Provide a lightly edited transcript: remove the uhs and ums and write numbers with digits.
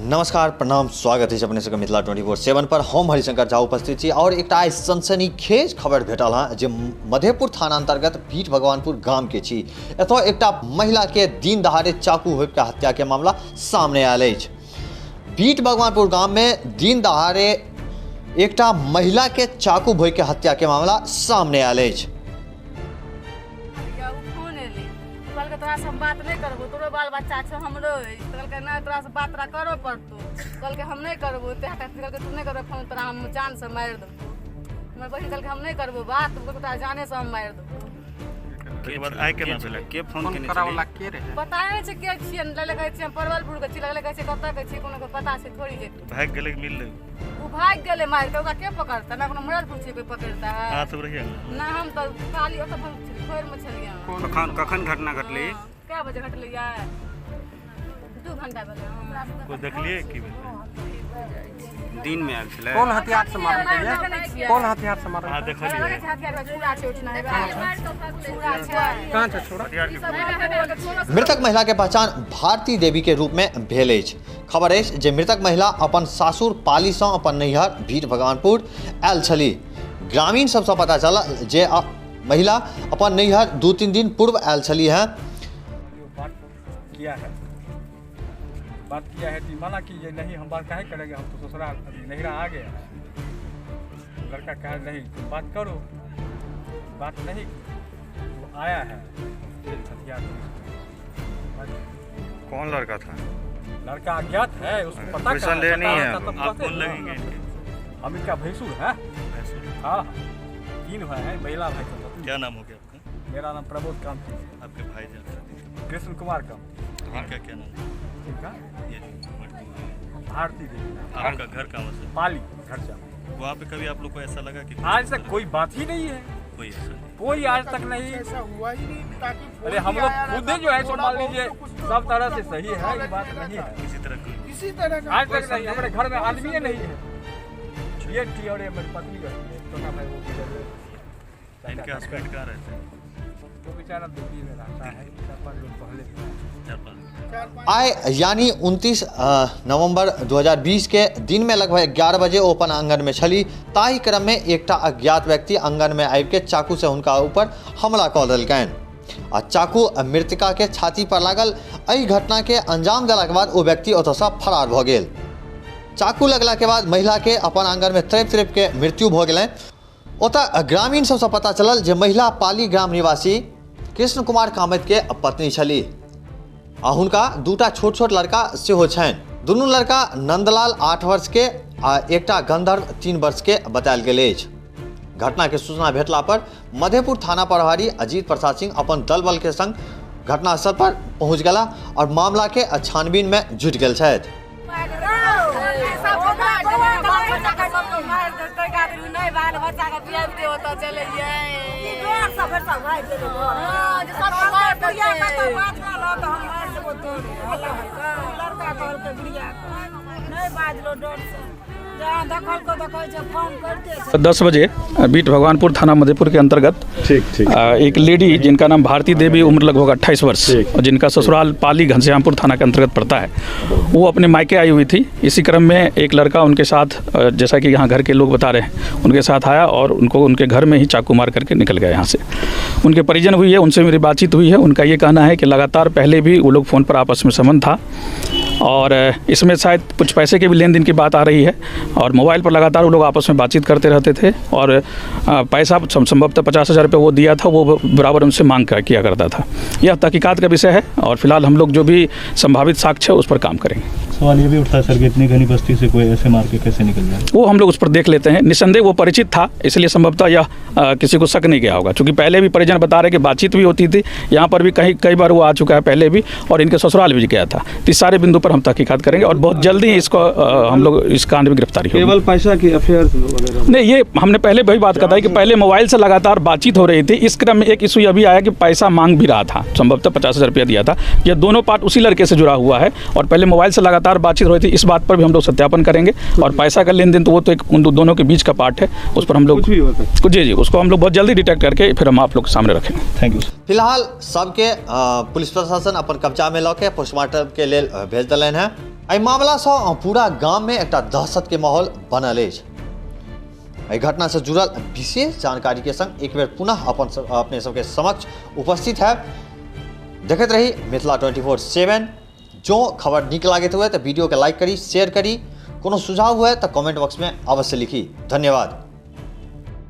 नमस्कार, प्रणाम, स्वागत है अपने सबके मिथिला 24/7 पर। हम हरिशंकर झा उपस्थित छी और एक सनसनीखेज खबर भेटल हँ जे मधेपुर थाना अंतर्गत भीठ भगवानपुर गाम के छी। एतऽ एकटा महिला के दिन दहाड़े चाकू होइब के हत्या के मामला सामने आयल अछि। भीठ भगवानपुर गाम में दिन दहाड़े एकटा महिला के चाकू भोइ के हत्या के मामला सामने आयल अछि। फोन एलै, कहलकै तोरासँ हम बात नहि करबो, तोरो बाल बच्चा छौ हमरो अछि। कहलकै नहि, तोरासँ बात तोरा करऽ पड़तौ। कहलकै हम नहि करबो। कहलकै तू नहि करबो फोन, तोरा हम जानसँ मारि देबो। हमर बहिन कहलकै हम नहि करबो बात, तोरा जानसँ हम मारि देबो। ताहिके बाद आइ केना भेलै? के फोन केने छलै? के रहै पता नहि छै के छियै। लगले कहै छियै हम परवलपुरके छी, लगले कहै छै कतऽके छियै, कोनो पता छै थोड़ी जे भागि गेलै कि मिललै? ओ भागि गेलै मारि कऽ, ओकरा के पकड़तै? ना कोनो मुरलपुर छै कोइ पकड़तै? अहाँ सब रहियै ना, हम तऽ खाली ओतऽ घरमे छलियै। कखन कखन घटना घटलै? कए बजे घटलै? 2 घंटा भेलै। कोइ देखलियै की भेलै? दिन मे आयल छलै? कोन हथियार से मारल? कोन हथियार से मारल? अहाँ देखलियै? कहाँ छै छुरा? मृतक महिला के पहचान भारती देवी के रूप में भेल अछि। खबर अछि जे मृतक महिला अपन सासुर पाली सँ अपन नैहर भीठ भगवानपुर आयल छली। ग्रामीण सबसँ पता चलल जे महिला अपन नैहर 2-3 दिन पूर्व आयल छली हैं। बात किया है, बात किया है तो मना कीजिए, नहीं हम बात काहे करेंगे, हम तो ससुराल नैहरा आ गया है। लड़का कहा नहीं तुम बात करो, बात नहीं वो आया है हथियार। कौन लड़का था? लड़का अज्ञात है, उसको पता कोई संदेह नहीं है। आप कौन लगेंगे इनके? हम इनका भैंसुर है। हाँ, 3 भाई है, महिला भाई का। क्या नाम हो गया आपका? मेरा नाम प्रमोद कांति। आपके भाई जान? कृष्ण कुमार कांति। इनका क्या नाम? इनका ये भारती देवी। आपका घर कहाँ से? पाली घर से। वहाँ पे कभी आप लोग को ऐसा लगा कि आज तक कोई बात ही नहीं है? कोई ऐसा नहीं, कोई आज तक नहीं ऐसा हुआ ही नहीं। ताकि अरे हम लोग खुद जो है सो मान लीजिए सब तरह से सही है, ये बात नहीं है किसी तरह की, किसी तरह का आज तक नहीं। हमारे घर में आदमी नहीं है, ये थी और ये मेरी पत्नी रहती है, छोटा भाई वो इनके हस्बैंड कहाँ रहते हैं? वो बेचारा दिल्ली में रहता है, 4-5 लोग पहले 4-5। आइ यानी 29 नवंबर 2020 के दिन में लगभग 11 बजे ओ अपन आंगन में छली। ताहि क्रम में एकटा अज्ञात व्यक्ति आंगन में आबि के चाकू से हुनका ऊपर हमला कऽ देलकनि आ चाकू मृतका के छाती पर लागल। एहि घटना के अंजाम देलाके बाद ओ व्यक्ति ओतऽसँ फरार भऽ गेल। चाकू लगला के बाद महिला के अपन आंगन में तड़पि तड़पि के मृत्यु भऽ गेलनि। ओतऽ ग्रामीण सबसँ पता चलल जे महिला पाली ग्राम निवासी कृष्ण कुमार कामत के पत्नी छली आ हुनका 2टा छोट छोट लड़का सेहो छनि। दुनू लड़का नंदलाल 8 वर्ष के आ एकटा गंधर्व 3 वर्ष के बतायल गेल अछि। घटना के सूचना भेटला पर मधेपुर थाना प्रभारी अजीत प्रसाद सिंह अपन दल बल के संग घटनास्थल पर पहुंच गेला और मामला के छानबीन में जुटि गेल छथि। दस बजे बीट भगवानपुर थाना मधेपुर के अंतर्गत ठीक ठीक एक लेडी जिनका नाम भारती देवी, उम्र लगभग 28 वर्ष और जिनका ससुराल पाली घनश्यामपुर थाना के अंतर्गत पड़ता है, वो अपने मायके आई हुई थी। इसी क्रम में एक लड़का उनके साथ, जैसा कि यहाँ घर के लोग बता रहे हैं, उनके साथ आया और उनको उनके घर में ही चाकू मार करके निकल गए यहाँ से। उनके परिजन हुई है, उनसे मेरी बातचीत हुई है। उनका ये कहना है कि लगातार पहले भी वो लोग फ़ोन पर आपस में संबंध था और इसमें शायद कुछ पैसे के भी लेन then की बात आ रही है और मोबाइल पर लगातार वो लोग आपस में बातचीत करते रहते थे और पैसा संभवतः 50,000 रुपये वो दिया था, वो बराबर उनसे मांग किया करता था। यह तहकीकात का विषय है और फिलहाल हम लोग जो भी संभावित साक्ष्य है उस पर काम करेंगे। सवाल ये भी उठता है सर कि इतनी घनी बस्ती से कोई ऐसे मार के कैसे निकल जाए? वो हम लोग उस पर देख लेते हैं। निसंदेह वो परिचित था, इसलिए संभवतः यह किसी को शक नहीं गया होगा, क्योंकि पहले भी परिजन बता रहे कि बातचीत भी होती थी, यहाँ पर भी कहीं कई बार वो आ चुका है पहले भी और इनके ससुराल भी गया था। तो इस सारे बिंदु पर हम तहकीकात करेंगे और बहुत जल्दी इसको हम लोग इस कांड में गिरफ्तारी होगी। केवल पैसा की अफेयर वगैरह नहीं, ये हमने पहले वही बात बताई कि पहले मोबाइल से लगातार बातचीत हो रही थी। इस क्रम में एक इशू अभी आया कि पैसा मांग भी रहा था, संभवतः 50,000 रुपया दिया था। यह दोनों पार्ट उसी लड़के से जुड़ा हुआ है और पहले मोबाइल से लगातार बातचीत हो रही थी, इस बात पर भी हम लोग सत्यापन करेंगे। और पैसा का लेन then तो वो तो एक उन दोनों के बीच का पार्ट है, उस पर हम लोग कुछ भी हो सकता है। जी जी, उसको हम लोग बहुत जल्दी डिटेक्ट करके फिर हम आप लोग के सामने रखेंगे। Thank you. फिलहाल सबके पुलिस प्रशासन अपन कब्जा में लऽ के पोस्टमार्टम के लेल भेज देलक। देलनि हैं। एहि मामलासँ पूरा गाममे एकटा दहशतके माहौल बनल अछि। एहि घटनासँ जुड़ल विशेष जानकारी के संग एक बेर पुनः अपन अपने सबके समक्ष उपस्थित है। देखैत रही मिथिला 24/7। जो खबर नीक लागैत हुए तो वीडियो के लाइक करी, शेयर करी। कोनो सुझाव हुए तो कमेंट बॉक्स में अवश्य लिखी। धन्यवाद।